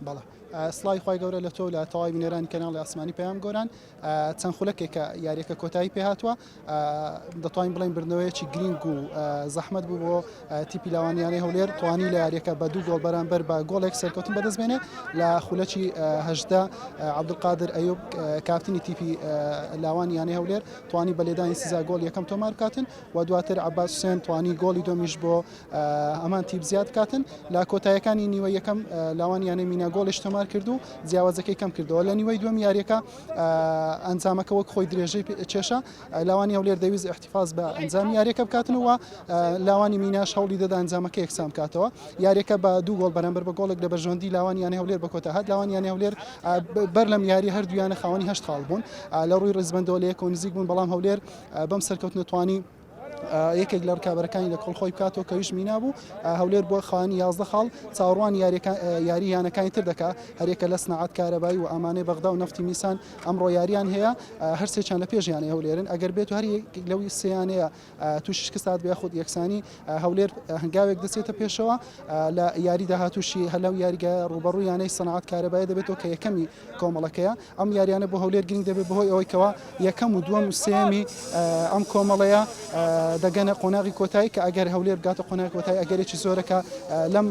بەڵێ سڵاوی خوای گەورە لە تۆ و لە تەواوی بینەرانی کەناڵی ئاسمانی پەیام گۆران چەند خولەکێکە یاریەکە کۆتایی پێهاتووە دەتوانین بڵێن بردنەوەیەکی گرنگ و زەحمەت بوو بۆ تیپی لاوانیانەی هەولێر توانی لە یاریەکە بە دوو گۆڵ بەرامبەر بە گۆڵێک سەرکەوتن بەدەست بێنێ لە خولەکی هەشدا عەبدولقادر ئەیوب کاپتنی تیپی لاوانی یانەی هەولێر توانی بە لێدانی سزا گۆڵ یەکەم تۆمار بکاتن و دواتر عەباس حوسێن توانی گۆڵی دووەمیش بۆ هەمان تیپ زیاد بکاتن لە کۆتایەکانی نیوە یەکەم لاوان یانەی مینا گۆڵیش تۆمار کرد و جیاوازەکەی کەم کردەوە لە نیوەی دووەم یاریەکە ئەنجامەکە وەک خۆی درێژەی کێشا لاوانی هەولێر دەویست احتفاظ بە ئەنجامی یاریەکە بکاتن و لاوانی میناش هەوڵی دەدا ئەنجامەکە یەکسان بکاتەوە یاریەکە بە دوو گۆڵ بەرامبەر بە گۆڵێک لە بەرژەوەندی لاوانی یانەی هەولێر بە کۆتا هات لاوانی یانەی هەولێر بەر لەم یاری هەردوویانە خاوەنی هەشت خاڵ بوون لە ڕووی ڕیزبەندەوە لە یەکەوە نزیک بوون بەڵام هەولێر بەم سەرکەوتنە توانی یەکێک لە ڕکابەرەکانی لە کۆڵ خۆی بکاتەوە کە ویش مینا بوو هەولێر بووە خاوەنی 11 خاڵ چاوەڕوان یاری یانەکانی تر دەکا هەریەکە لە سناعەت کارەبایی و ئامانەی بەغدا و نەفتی میسان ئەمڕۆ یاریان هەیە هەرسێکیان لە پێش یانەی هەولێرن ئەگەر بێت و هەر لەو سیانەیە تووشی شکست هات یاخود یەکسانی هەولێر هەنگاوێک دەچێتە پێشەوە لە یاری داهاتووشی هەر لەو یاریگایە ڕووبەڕوو یانەی سەنعەت کارەبایی دەبێتەوە کە یەکەمی کۆمەڵەکەیە ئەم یاریانە بۆ هەولێر گرنگ دەبێت بەهۆی ئەوەی کەوا یەکەم و دووەم و سێیەمی ئەم کۆمەڵەیە دەگەنە قۆناغی کۆتایی کە ئەگەر هەولێر بگاتە قۆناغی کۆتایی ئەگەرێکی زۆرە کە لەم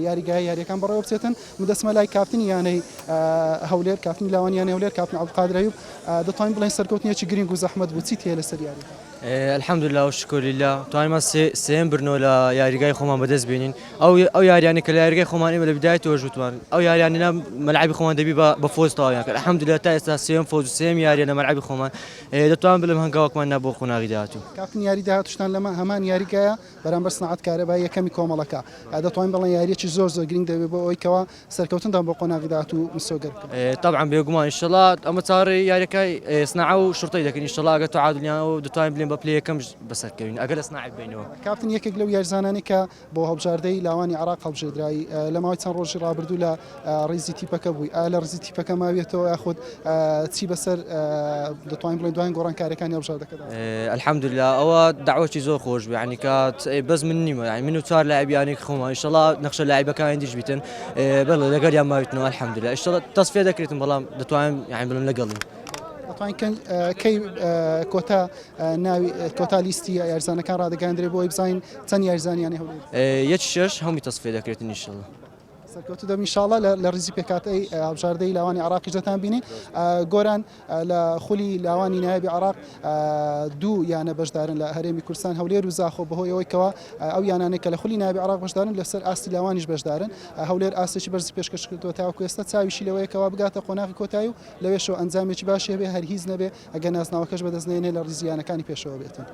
یاریگای یاریەکان بەڕێوە بچێتن من دەچمە لای کاپتنی یانەی هەولێر کاپتنی لاوانی یانەی هەولێر کاپتن عەبدولقادر ئەیوب دەتوانین بڵێین سەرکەوتنێکی گرنگ و زەحمەت بوو چیت هەیە لەسەر یاریەکە؟ الحمدللە و شکر للە توانیمان سێیەم بردنەوە لە یاریگای خۆمان بەدەست بێنین ئەو ئەو یاریانە کە لە یاریگای خۆمان ئێمە لە بدایەتەوە ژوتمان ئەو یاریانە لە مەلعەبی خۆمان دەبی بە بە فۆز تەواویان کرد الحمدللە تا ئێستا سێیەم فۆز و سێیەم یاریە لە مەلعەبی خۆمان دەتوانم بڵێم هەنگاوەکمان نا بۆ قۆناغی داهاتوو. کاپتن یاری داهاتووشتان لەمە هەمان یاریگایە بەرامبەر سناعەت کارەبا یەکەمی کۆمەڵەکە دەتوانین بڵێین یاریەکی زۆر زۆر گرنگ دەبێت بۆ ئەوەی کەوا سەرکەوتنتان بۆ قۆناغی داهاتوو مسۆگەر بکەن. تەبعەن بێگومان ئیشەڵا ئەمە چاوەڕێی یاریەکای سناعە و شوڕتەی دەکەین ئیشەڵا ئەگەر تەعادلیان ئەو دەتوانین بلێن بە پلەی یەکەم بەسەرکەوین ئەگەر لە سناعەی ببەینەوە. کاپتن یەکێک لەو یاریزانانەی کە بۆ هەڵبژاردەی لاوانی عێراق هەڵبژێردرای لە ماوەی چەند ڕۆژی ڕابردوو لە ڕیزی تیپەکە بووی ئایا لە ڕیزی تیپەکە ماویەتەوە یاخود چی بەسەر دەتوانین بڵێین دواین گۆڕانکاریەکانی هەڵبژاردەکەدا؟ الحمدللە ئەوە دەعوەکی زۆر خۆش بوو یانی کە بەس من نیمە یانی من و چوار لاعب یانێک خۆمان ئیشەڵا نەخشە لاعبەکانی دیش بیتن بەڵێ لەگەڵیان ماویتنەوە الحمدللە ئیشەڵا تەسفیە دەکرێتن بەڵام دەتوانم یانی بڵێم لەگەڵین. دەتوانین کەی کۆتا ناوی کۆتا لیستی یاریزانەکان ڕادەگەیاندرێ بۆ ئەوەی بزانین چەند یاریزانی یانەی هەولێر؟ یەک شەش هەمووی تەسفیە دەکرێتن ئیشەڵا. سەرکەوتوو دەبن ئینشاڵڵا لە ڕیزی پێکهاتەی هەڵبژاردەی لاوانی عێراقیش دەتان بینین گۆران لە خولی لاوانی نایابی عێراق دوو یانە بەشدارن لە هەرێمی کوردستان هەولێر و زاخۆ بەهۆی ئەوەی کەوا ئەو یانانەی کە لە خولی نایابی عێراق بەشدارن لەسەر ئاستی لاوانیش بەشدارن هەولێر ئاستێکی بەرزی پێشکەش کردووە تاوەکو ئێستا چاویشی لەوەیە کەوا بگاتە قۆناغی کۆتایی و لەوێشەوە ئەنجامێکی باشی هەبێ هەر هیچ نەبێ ئەگەر نازناوەکەش بەدەست نەهێنێ لە ڕیزی یانەکانی پێشەوە بێتن.